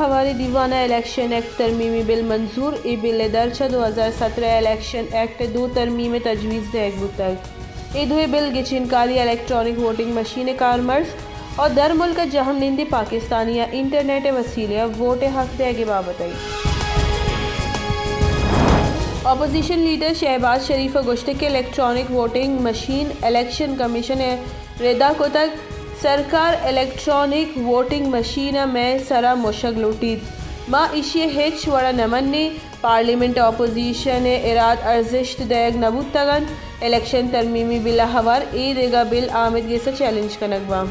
ہواریں دیوان ءَ الیکشن ایکٹ ترمیمی بل منظور۔ اے بل ءِ درچ ءَ دو ہزار سترہ ءِ الیکشن ایکٹ ءِ دو ترمیم ءِ تجویز دئیگ بوتگ۔ اے دوئیں بل گچین کاری، الیکٹرانک ووٹنگ مشین ءِ کارمرز ءُ درملک ءَ جہمنندیں پاکستانی ءَ انٹرنیٹ ءِ وسیلہ ءَ ووٹ ءِ حق دئیگ ءِ بابت ءَ اِنت۔ اپوزیشن لیڈر شہباز شریف ءَ گوشتگ کہ electronic voting machine election commission ءَ رد ءَ کتگ، سرکار الیکٹرانک ووٹنگ مشین ءَ مئے سر ءَ مشگ لوٹیت۔ ما ایشی ءَ ہچ وڑ ءَ نہ منیں۔ پارلیمنٹ ءَ اپوزیشن ءِ اراد ارزشت دئیگ نہ بوتگ اَنت۔ الیکشن ترمیمی بل ءَ ہوار اے دگہ بل آمید گس ءَ چیلنج کنگ باں۔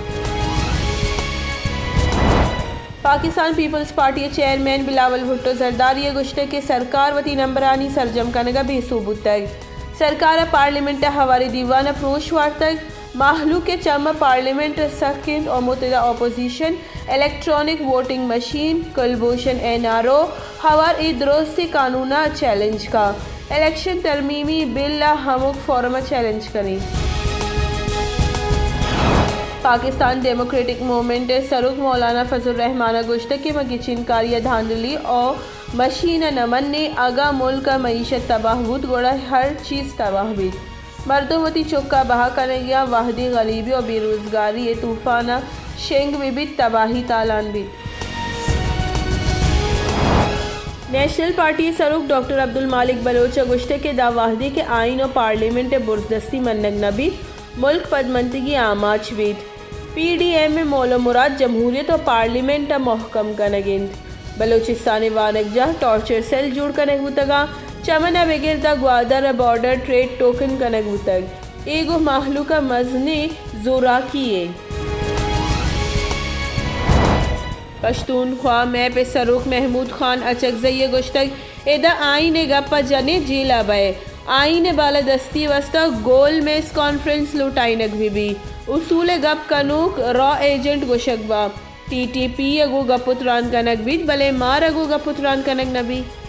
پاکستان پیپلز پارٹی ءِ چیئرمین بلاول بھٹو زرداری ءَ گوشتگ کہ سرکار وتی نمبرانی سرجم کنگ ءَ بے سوب بوتگ۔ سرکار ءَ پارلیمنٹ ءَ ہواریں دیوان ءَ پروش وارتگ۔ مہلوک ءِ چم ءَ پارلیمنٹ سک اِنت ءُ متحدہ opposition electronic voting machine, Kulbhushan N R O, ہوار اے درستیں قانون ءَ چیلنج کا۔ الیکشن ترمیمی بل ءَ ہمک فورم ءَ چیلنج کنیں۔ پاکستان ڈیموکریٹک موومنٹ ءِ سروک مولانا فضل الرحمان ءَ گوشتگ کہ ما گچین کاری ءُ دھاندلی ءُ مشین ءَ نہ منیں۔ اگاں ملک ءِ معیشت تباہ بوت، گڑا ہر چیز تباہ بیت۔ مردم وتی چک ءَ بہا کنگ ءَ اَنت، وہدے غریبی ءُ بے روزگاری ءِ طوفان ءَ شنگ بہ بیت، تباہی تالان بیت۔ نیشنل پارٹی ءِ سروک ڈاکٹر عبدالمالک بلوچ ءَ گوشتگ کہ داں وہدے کہ آئین ءُ پارلیمنٹ ءِ برزدستی منگ نہ بیت، ملک پدمنتگی ءِ آماچ بیت۔ پی ڈی ایم ءِ مول ءُ مراد جمہوریت ءُ پارلیمنٹ ءَ مہکم کنگ اِنت۔ بلوچستان ءِ وانگجاہ ٹارچر سیل جوڑ کنگ بوتگ اَنت، چمن ءَ بگر داں گوادر ءِ بارڈر ٹریڈ ٹوکن کنگ بوتگ۔ اے گوں مہلوک ءَ مزنیں زوراکی یے۔ پشتونخوا میپ ءِ سروک محمود خان اچکزئی ءَ گوشتگ، ادا آئین ءِ گپ ءَ جنئے جیل ءَ بئے۔ آئین ءِ بالادستی ءِ واستہ گول میز کانفرنس لوٹائینگ بہ بی۔ اصول ءِ گپ کنوک را ایجنٹ گوشگ باں۔ ٹی ٹی پی ءَ گوں گپ ءُ تران کنگ بیت، بلے مارا گوں گپ ءُ تران کنگ نہ بیت۔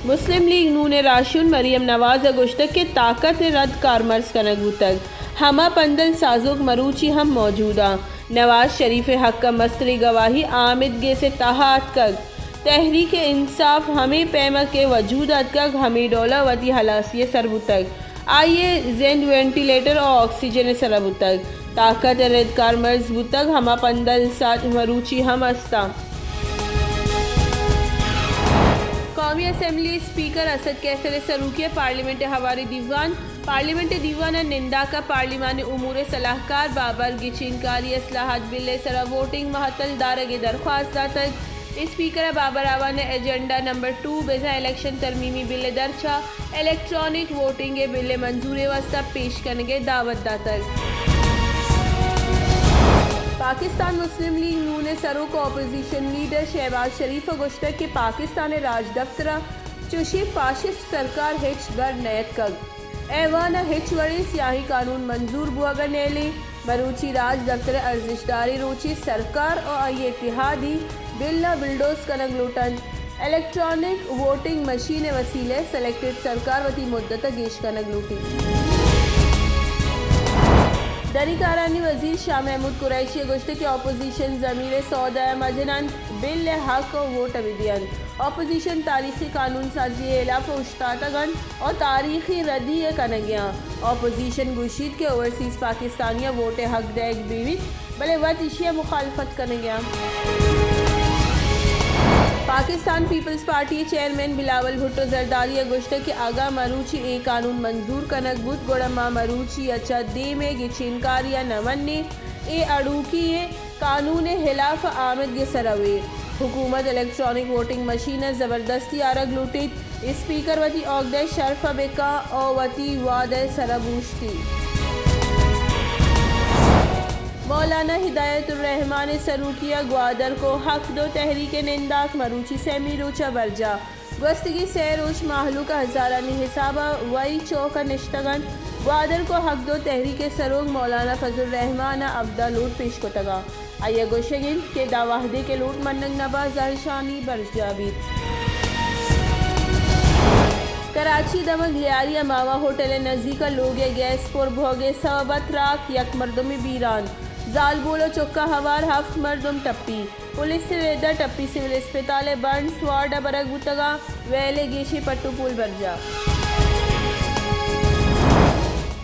مسلم لیگ نون ءِ راہشون مریم نواز ءَ گوشتگ کہ طاقت ءِ رد کارمرز کنگ بوتگ، ہما پندل سازوک مروچی ہم موجود اَنت۔ نواز شریف ءِ حق ءَ مستریں گواہی آمید گس ءِ تہا اتکگ۔ تحریک انصاف ہمے پیم ءَ کہ وجود ءَ اتکگ، ہمے ڈول ءَ وتی ہلاسی ءَ سر بوتگ۔ آئی ءِ زند وینٹیلیٹر ءُ آکسیجن ءِ سر ءَ بوتگ۔ طاقت ءِ رد کارمرز بوتگ، ہما پندل ساچ مروچی ہم است اَنت۔ قومی اسمبلی اسپیکر اسد قیصر ءِ سروکی ءَ پارلیمنٹ ءِ ہواریں دیوان۔ پارلیمنٹ ءِ دیوان ءِ ننداک ءَ پارلیمانی امور ءِ سلاہکار بابر گچین کاری اصلاحات بل ءِ سر ءَ ووٹنگ مہتل دارگ ءِ درخواست داتگ۔ اسپیکر ءَ بابر اعوان ءِ ایجنڈا نمبر ٹو بزاں الیکشن ترمیمی بل ءِ درچ ءَ الیکٹرانک ووٹنگ ءِ بل ءِ منظوری ءِ واستہ پیش کنگ ءِ دعوت داتگ۔ پاکستان مسلم لیگ نون ءِ سروک ءُ اپوزیشن لیڈر شہباز شریف ءَ گوشتگ کہ پاکستان ءِ راجدپتر ءَ چوشیں فاشسٹ سرکار ہچبر نیتکگ۔ ایوان ءَ ہچ وڑیں سیاہیں قانون منظور بوگ ءَ نیلیں۔ مروچی راجدپتر ءِ ارزشتداریں روچے، سرکار ءُ آئی ءِ اتحادی بل ءَ بلڈوز کنگ لوٹ اَنت۔ الیکٹرانک ووٹنگ مشین ءِ وسیلہ ءَ سلیکٹڈ سرکار وتی مدت ءَ گیش کنگ لوٹیت۔ دری کارانی وزیر شاہ محمود قریشی ءَ گوشتگ کہ اپوزیشن ضمیر ءِ سودا ءَ مہ جن اَنت، بل ءِ حق ءَ ووٹ ءَ بہ دئینت۔ اپوزیشن تاریخی قانون سازی ءِ ہلاپ ءَ اوشتاتگ اَنت ءُ تاریخی ردی ءَ کنگ ءَ اَنت۔ اپوزیشن گوشیت کہ اوورسیز پاکستانی ءَ ووٹ ءِ حق دئیگ بہ بیت، بلے وت ایشی ءِ مخالفت کنگ ءَ اَنت۔ پاکستان پیپلز پارٹی ءِ چیئرمین بلاول بھٹو زرداری ءَ گوشتگ کہ اگاں مروچی اے قانون منظور کنگ بوت، گڑا ما مروچی ءَ چہ دیم ءَ گچین کاری ءَ نہ منیں۔ اے اڑوکی ایں۔ قانون ءِ ہلاف ءَ آمد گس ءَ رویں۔ حکومت الیکٹرانک ووٹنگ مشین ءَ زبردستی آرگ لوٹیت۔ اسپیکر وتی اگدہ ءِ شرف ءَ بکاں ءُ وتی وعدہ ءِ سر ءَ بوشتی۔ مولانا ہدایت الرحمان ءِ سروکی ءَ گوادر کو حق دو تحریک ءِ ننداک مروچی سیمی روچ ءَ برجاہ۔ گوستگیں سئے روچ مہلوک ءَ ہزارانی حساب ءَ وئی چوک ءَ نشتگ اَنت۔ گوادر کو حق دو تحریک ءِ سروک مولانا فضل الرحمان ءَ اگدہ لوٹ پیش کتگ ءُ آئی ءِ گوشگ اِنت کہ داں وہدے کہ لوٹ منگ نہ باں، زہرشانی برجاہ بیت۔ کراچی ءِ دمگ لیاری ءَ ماوا ہوٹل ءِ نزیک ءَ لوگے ءَ گیس پر بوگ ءِ سوب ءَ تراک، یک مردمے بیران۔ زالبول ءُ چک ءَ ہوار ہفت مردم ٹپی۔ پولیس ءِ رد ءَ ٹپی سول اسپتال ءِ برنز وارڈ ءَ برگ بوتگ ءُ ویل ءِ گیشیں پٹ ءُ پول برجاہ۔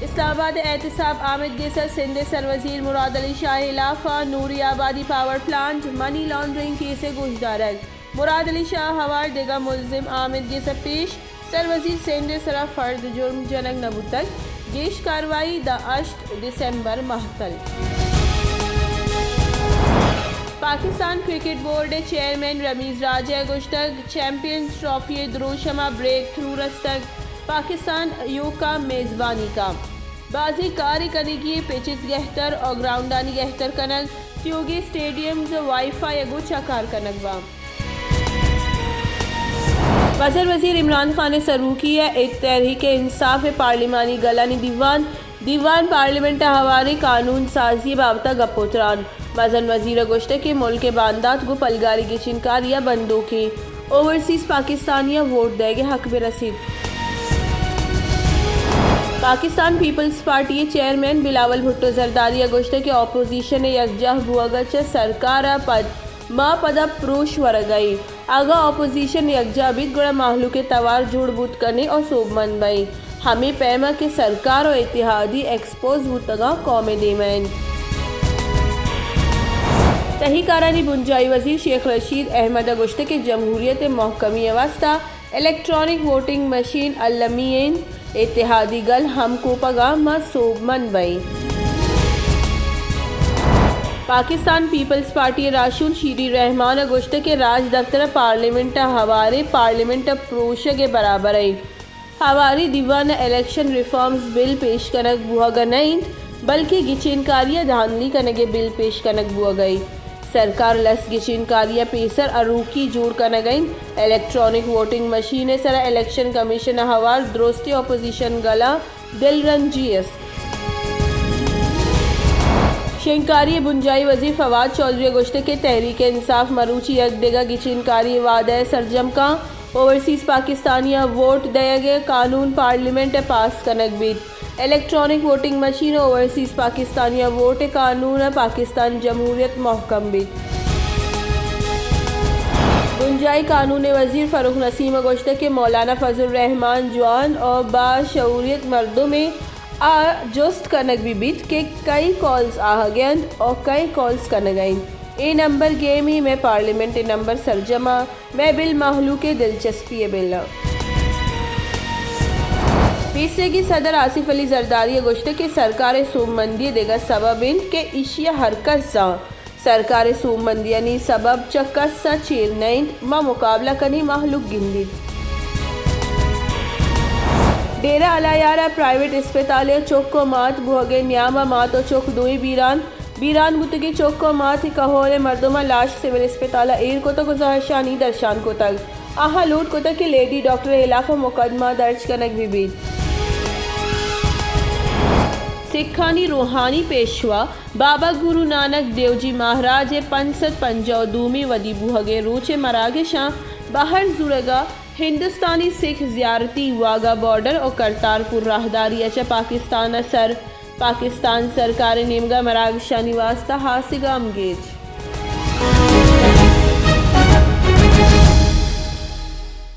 اسلام آباد ءِ احتساب آمید گس ءَ سندھ ءِ سروزیر مراد علی شاہ ءِ ہلاف ءَ نوری آبادی power plant money laundering case ءِ گوشدارگ۔ مراد علی شاہ ءَ ہوار دگہ ملزم آمید گس ءَ پیش۔ سروزیر سندھ ءِ سرا فرد جرم جنگ نہ بوتگ، گیش کاروائی داں ہشت دسمبر مہتل۔ پاکستان کرکٹ بورڈ ءِ چیئرمین رمیز راجہ ءَ گوشتگ، چیمپئنز ٹرافی ءِ دروشم ءَ بریک تھرو رستگ، پاکستان ایوکا میزبانی کا، بازیں کارے کنگی، پچز گہتر ءُ گراؤنڈانی گہتر کنگ، تیوگیں اسٹیڈیمز ءُ وائی فائی ءَ گوں چہ کار کنگ باں۔ مزن وزیر عمران خان ءِ سروکی ءَ تحریک انصاف ءِ پارلیمانی گلانی دیوان، دیوان پارلیمنٹ ءَ ہواریں قانون سازی ءِ بابت ءَ گپ ءُ تران۔ مزن وزیر ءَ گوشتگ کہ ملک ءِ باندات گوں پلگاری گچینکاری ءَ بندوکیں، اوورسیز پاکستانی ءَ ووٹ دئیگ ءِ حق بہ رسیت۔ پاکستان پیپلز پارٹی ءِ چیئرمین بلاول بھٹو زرداری ءَ گوشتگ کہ اپوزیشن ءِ یکجاہ بوگ ءَ چہ سرکار ءَ پد ما پدا پروش ورگ ءَ ایں۔ اگاں اپوزیشن یکجاہ بیت، گڑا مہلوک ءِ توار جوڑ بوت کنیں ءُ سوبمند بئیں۔ ہمے پیم ءَ کہ سرکار ءُ اتحادی ایکسپوز بوتگاں، قوم ءِ دیم ءَ انت۔ تہی کارانی بنجاہی وزیر شیخ رشید احمد ءَ گوشتگ کہ جمہوریت ءِ مہکمی ءِ واستہ الیکٹرانک ووٹنگ مشین المی انت، اتحادی گل ہمکوپگ ءَ ما سوبمند بئیں۔ پاکستان پیپلز پارٹی ءِ راہشون شیری رحمان ءَ گوشتگ کہ راجدپتر ءَ پارلیمنٹ ءَ ہواریں پارلیمنٹ ءِ پروشگ ءِ برابر ءَ انت۔ ہواریں دیوان ءَ الیکشن ریفارمز بل پیش کنگ بوہگ ءَ نہ انت، بلکیں گچینکاری ءَ دھاندلی کنگ ءِ بل پیش کنگ بوہگ ءَ انت۔ سرکار لس گچینکاری ءَ پیسر اروکی جوڑ کنگ ءَ انت۔ الیکٹرانک ووٹنگ مشین ءِ سرا الیکشن کمیشن ءَ ہوار درستیں اپوزیشن گلاں دلرنجی است۔ شنگکاری ءِ بنجاہی وزیر فواد چوہدری ءَ گوشتگ کہ تحریک انصاف مروچی یک دگہ گچینکاری ءِ وعدہ ءَ سرجم کاں۔ اوورسیز پاکستانیاں ووٹ دئیگ ءِ قانون پارلیمنٹ ءَ پاس کنگ بیت۔ الیکٹرانک ووٹنگ مشین ءُ اوورسیز پاکستانیاں ووٹ ءِ قانون ءَ پاکستان جمہوریت مہکم بیت۔ بنجاہی قانون ءِ وزیر فرخ نسیم ءَ گوشتگ کہ مولانا فضل الرحمان جوان ءُ باشعوریت مردمے، آ جست کنگ بہ بیت کہ کئی کالز آہگ ءَ انت ءُ کئی کالز کنگ ءَ انت۔ اے نمبر گیمے، مئے پارلیمنٹ ءِ نمبر سرجم ءَ، مئے بل مہلوک ءِ دلچسپی ءِ بل ءَ۔ پیسریگیں صدر آصف علی زرداری ءَ گوشتگ کہ سرکار ءِ سوبمندی ءِ دگہ سبب انت کہ ایشی ءَ ہر کس زانت۔ سرکار ءِ سوبمندیانی سبب چہ کس ءَ چیر نہ انت، ما مقابلہ کنیں، مہلوک گندیت۔ ڈیرہ الایار ءِ پرائیویٹ اسپتال ءَ چک ءُ مات بوہگ ءِ نیام ءَ مات ءُ چک دوئیں بیران۔ بیران بوتگیں چک ءُ مات ءِ کہول ءِ مردماں لاش سول اسپتال ءَ ایر کتگ ءُ زہرشانی درشان کتگ۔ آہاں لوٹ کتگ کہ لیڈی ڈاکٹر ءِ ہلاف ءَ مقدمہ درج کنگ بہ بیت۔ سکھانی روحانی پیشوا بابا گرو نانک دیو جی مہاراج ءِ پنچ سد پنجاہ ءُ دومی ودی بوہگ ءِ روچ ءِ مراگشاں بہر زورگ ءَ ہندوستانی سکھ زیارتی واگا بارڈر ءُ کرتارپور راہداری ءَ چہ پاکستان ءَ سر پاکستان سرکار ءِ نیمگ ءَ مراگشانی واستہ ہاسیں گامگیج۔